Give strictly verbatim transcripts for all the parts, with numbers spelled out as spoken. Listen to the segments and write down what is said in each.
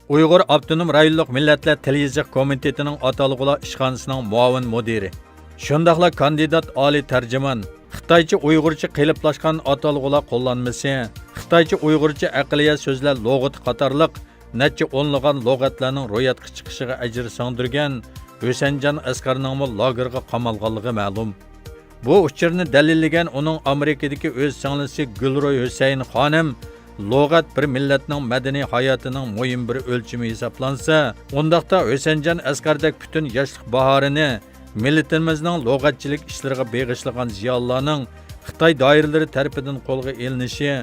ئۇيغۇر ئاپتونوم رايونلۇق مىللەتلەر تىل يېزىق كومىتېتىنىڭ ئاتالغۇلار ئىشخانىسىنىڭ مۇئاۋىن مۇدىرى، شۇنداقلا كاندىدات ئالىي تەرجىمان، خىتايچە ئۇيغۇرچە قېلىپلاشقان ئاتالغۇلار قوللانمىسى، خىتايچە ئۇيغۇرچە ئەقلىيە سۆزلەر لۇغىتى قاتارلىق نەچچە ئونلىغان لۇغەتلەرنىڭ روياپقا چىقىشىغا ئەجىر سىڭدۈرگەن ھۈسەنجان ئەسقەرنىڭ لاگېرغا قامالغانلىقى مەلۇم. بۇ ئۇچۇرنى دەلىللىگەن ئۇنىڭ ئامېرىكىدىكى ئۆز سىڭلىسى گۈلروي ھۈسەيىن خانىم، لۇغەت بىر مىللەتنىڭ مەدەنىي ھاياتىنىڭ مۇھىم بىر ئۆلچىمى ھېسابلانسا، ئۇنداقتا ھۈسەنجان ئەسقەردەك پۈتۈن ياشلىق باھارىنى مىللىتىمىزنىڭ لۇغەتچىلىك ئىشلىرىغا بېغىشلىغان زىيالىيلارنىڭ خىتاي دائىرىلىرى تەرىپىدىن قولغا ئېلىنىشى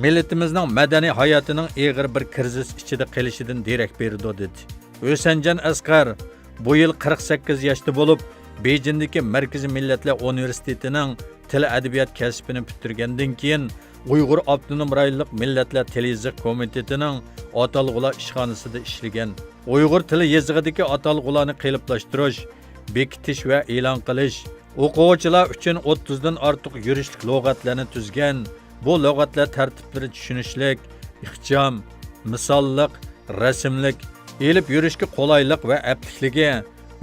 مىللىتىمىزنىڭ مەدەنىي ھاياتىنىڭ ئېغىر بىر كىرىزىس ئىچىدە قېلىشىدىن دېرەك بېرىدۇ، دېدى. ھۈسەنجان ئەسقەر بۇ يىل قىرىق سەككىز ياشتا بولۇپ، بېيجىڭدىكى مەركىزىي مىللەتلەر ئۇنىۋېرسىتېتىنىڭ تىل ئەدەبىيات كەسپىنى پۈتتۈرگەندىن كېيىن، ئۇيغۇر ئاپتونوم رايونلۇق مىللەتلەر تىل يېزىق كومىتېتىنىڭ ئاتالغۇلار ئىشخانىسىدا ئىشلىگەن. ئۇيغۇر تىلى يېزىقىدىكى ئاتالغۇلارنى قېلىپلاشتۇرۇش، بېكىتىش ۋە ئېلان قىلىش، ئوقۇغۇچىلار ئۈچۈن ئوتتۇزدىن ئارتۇق يۈرۈشلۈك لۇغەتلەرنى تۈزگەن. بۇ لۇغەتلەر تەرتىپلىرى چۈشىنىشلىك، ئىخچام، مىساللىق، رەسىملىك، ئېلىپ يۈرۈشكە قولايلىق ۋە ئەپلىكلىكى،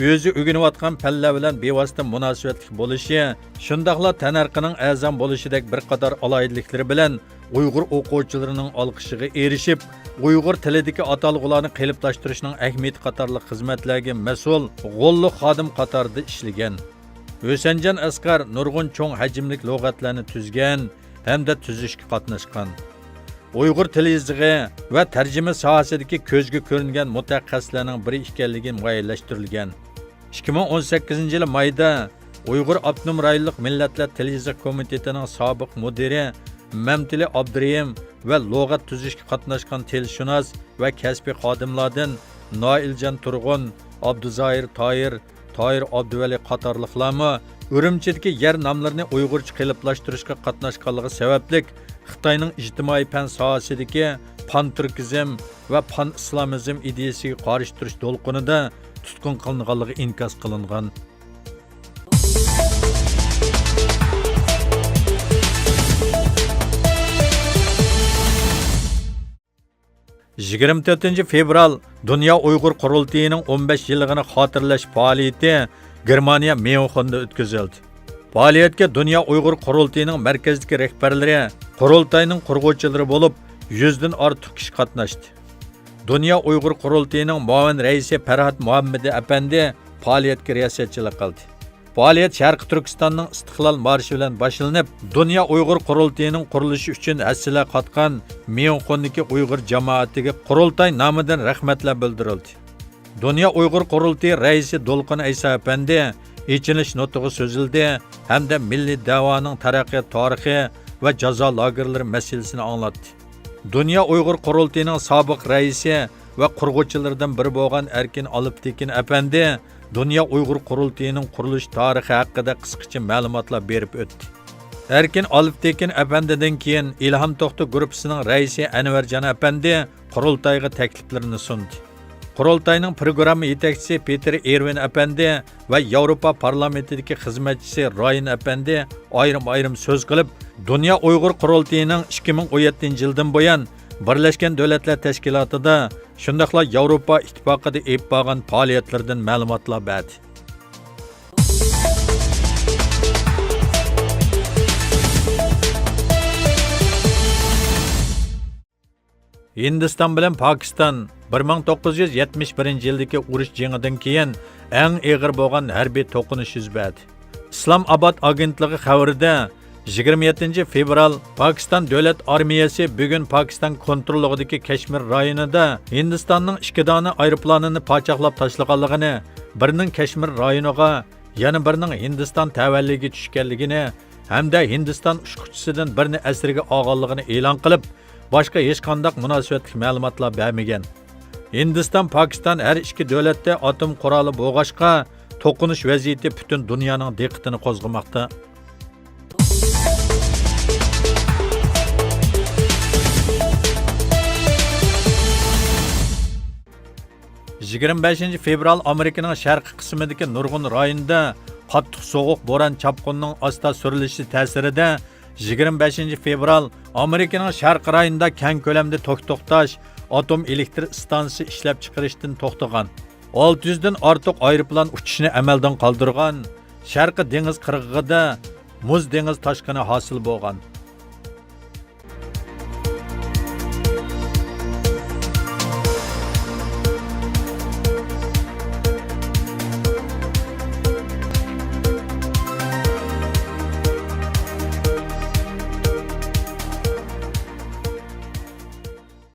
ئۆزى ئۆگىنىۋاتقان پەنلەر بىلەن بىۋاسىتە مۇناسىۋەتلىك بولۇشى، شۇنداقلا تەننەرخنىڭ ئەرزان بولۇشىدەك بىر قاتار ئالاھىدىلىكلىرى بىلەن ئۇيغۇر ئوقۇغۇچىلىرىنىڭ ئالقىشىغا ئېرىشىپ، ئۇيغۇر تىلىدىكى ئاتالغۇلارنى قېلىپلاشتۇرۇشنىڭ ئەھمىيىتى قاتارلىق خىزمەتلەرگە مەسئۇل غوللۇق خادىم قاتارىدا ئىشلىگەن. ھۈسەنجان ئەسقەر نۇرغۇن چوڭ ھەجىملىك لۇغەتلەرنى تۈزگەن ھەمدە تۈزۈشكە قاتناشقان. ئۇيغۇر تىل يېزىقى ۋە تەرجىمە ساھەسىدىكى كۆزگە كۆرۈنگەن مۇتەخەسسىسلەرنىڭ بىرى ئىكەنلىكى مۇئەييەنلەشتۈرۈلگەن. ئىككى مىڭ ئون سەككىزىنچى يىلى مايدا ئۇيغۇر ئاپتونوم رايونلۇق مىللەتلەر تىل يېزىق كومىتېتىنىڭ سابىق مۇدىرى مەمتىلى ئابدۇرېھىم ۋە لۇغەت تۈزۈشكە قاتناشقان تىلشۇناس ۋە كەسپىي خادىملاردىن نائىلجان تۇرغۇن، ئابدۇزاھىر تاھىر، تاھىر ئابدۇۋەلى قاتارلىقلارمۇ ئۈرۈمچىدىكى يەر ناملىرىنى ئۇيغۇرچە قېلىپلاشتۇرۇشقا قاتناشقانلىقى سەۋەبلىك، خىتاينىڭ ئىجتىمائىي پەن ساھەسىدىكى پانتۈركىزم ۋە پانئىسلامىزم ئىدىيىسىگە قارشى تۇرۇش دولقۇنىدا تۇتقۇن قىلىنغانلىقى ئىنكاس قىلىنغان. يىگىرمە تۆتىنچى فېۋرال دۇنيا ئۇيغۇر قۇرۇلتىيىنىڭ ئون بەش يىللىقىنى خاتىرىلەش پائالىيىتى گېرمانىيە ميۇنخېندا ئۆتكۈزۈلدى. پائالىيەتكە دۇنيا ئۇيغۇر قۇرۇلتىيىنىڭ مەركەزدىكى رەھبەرلىرى، قۇرۇلتاينىڭ قۇرغۇچىلىرى بولۇپ، يۈزدىن ئارتۇق كىشى قاتناشتى. دۇنيا ئۇيغۇر قۇرۇلتىيىنىڭ مۇئاۋىن رەئىسى پەرھات مۇھەممىدى ئەپەندى پائالىيەتكە رىياسەتچىلىك قىلدى. پائالىيەت شەرقىي تۈركىستاننىڭ ئىستىقلال مارشى بىلەن باشلىنىپ، دۇنيا ئۇيغۇر قۇرۇلتىيىنىڭ قۇرۇلۇشى ئۈچۈن ھەسسىلەر قاتقان ميۇنخېندىكى ئۇيغۇر جامائىتىگە قۇرۇلتاي نامىدىن رەھمەتلەر بىلدۈرۈلدى. دۇنيا ئۇيغۇر قۇرۇلتىيى رەئىسى دولقۇن ئەيسا ئەپەندى ئېچىلىش نۇتۇقى سۆزلىدى ھەمدە مىللىي دەۋانىڭ تەرەققىيات تارىخى ۋە جازا لاگېرلىرى مەسىلىسىنى ئاڭلاتتى. دۇنيا ئۇيغۇر قۇرۇلتىيىنىڭ سابىق رەئىسى ۋە قۇرغۇچىلىرىدىن بىرى بولغان ئەركىن ئالپتېكىن ئەپەندى دۇنيا ئۇيغۇر قۇرۇلتىيىنىڭ قۇرۇلۇش تارىخى ھەققىدە قىسقىچە مەلۇماتلار بېرىپ ئۆتتى. ئەركىن ئالپتېكىن ئەپەندىدىن كېيىن ئىلھام توختى گۇرۇپپىسىنىڭ رەئىسى ئەنۋەرجان ئەپەندى قۇرۇلتايغا تەكلىپلىرىنى سۇندى. قۇرۇلتاينىڭ پروگرامما يېتەكچىسى پېتېر ئېرۋىن ئەپەندى ۋە ياۋروپا پارلامېنتىدىكى خىزمەتچىسى رايان ئەپەندى ئايرىم-ئايرىم سۆز قىلىپ، دۇنيا ئۇيغۇر قۇرۇلتىيىنىڭ ئىككى مىڭ ئون يەتتىنچى يىلدىن بۇيان بىرلەشكەن دۆلەتلەر تەشكىلاتىدا، شۇنداقلا ياۋروپا ئىتتىپاقىدا ئېلىپ بارغان پائالىيەتلىرىدىن مەلۇماتلار بەردى. ھىندىستان بىلەن پاكىستان بىر مىڭ توققۇز يۈز يەتمىش بىرىنچى يىلدىكى ئۇرۇش جېڭىدىن كېيىن ئەڭ ئېغىر بولغان ھەربىي توقۇنۇش يۈز بەردى. ئىسلام ئاباد ئاگېنتلىقى خەۋىرىدە، يىگىرمە يەتتىنچى فېۋرال پاكىستان دۆلەت ئارمىيەسى بۈگۈن پاكىستان كونتروللۇقىدىكى كەشمىر رايونىدا ھىندىستاننىڭ ئىككى دانە ئايروپىلانىنى پاچاقلاپ تاشلىغانلىقىنى، بىرىنىڭ كەشمىر رايونىغا، يەنە بىرىنىڭ ھىندىستان تەۋەلىكىگە چۈشكەنلىكىنى ھەمدە ھىندىستان ئۇچقۇچىسىدىن بىرنى ئەسىرگە ئالغانلىقىنى ئېلان قىلىپ، باشقا ھېچقانداق مۇناسىۋەتلىك مەلۇماتلار بەرمىگەن. ھىندىستان، پاكىستان ھەر ئىككى دۆلەتتە ئاتوم قورالى بولغاچقا، توقۇنۇش ۋەزىيىتى پۈتۈن دۇنيانىڭ دىققىتىنى قوزغىماقتا. يىگىرمە بەشىنچى فېۋرال ئامېرىكىنىڭ شەرقىي قىسمىدىكى نۇرغۇن رايوندا قاتتىق سوغۇق بوران چاپقۇننىڭ ئاستا سۈرۈلۈشى تەسىرىدە، يىگىرمە بەشىنچى فېۋرال ئامېرىكىنىڭ شەرقىي رايونىدا كەڭ كۆلەمدە توك توختاش، ئاتوم ئېلېكتر ئىستانسىسى ئىشلەپچىقىرىشتىن توختىغان. ئالتە يۈزدىن ئارتۇق ئايروپىلان ئۇچۇشنى ئەمەلدىن قالدۇرغان. شەرقىي دېڭىز قىرغىقىدا مۇز دېڭىز تاشقىنى ھاسىل بولغان.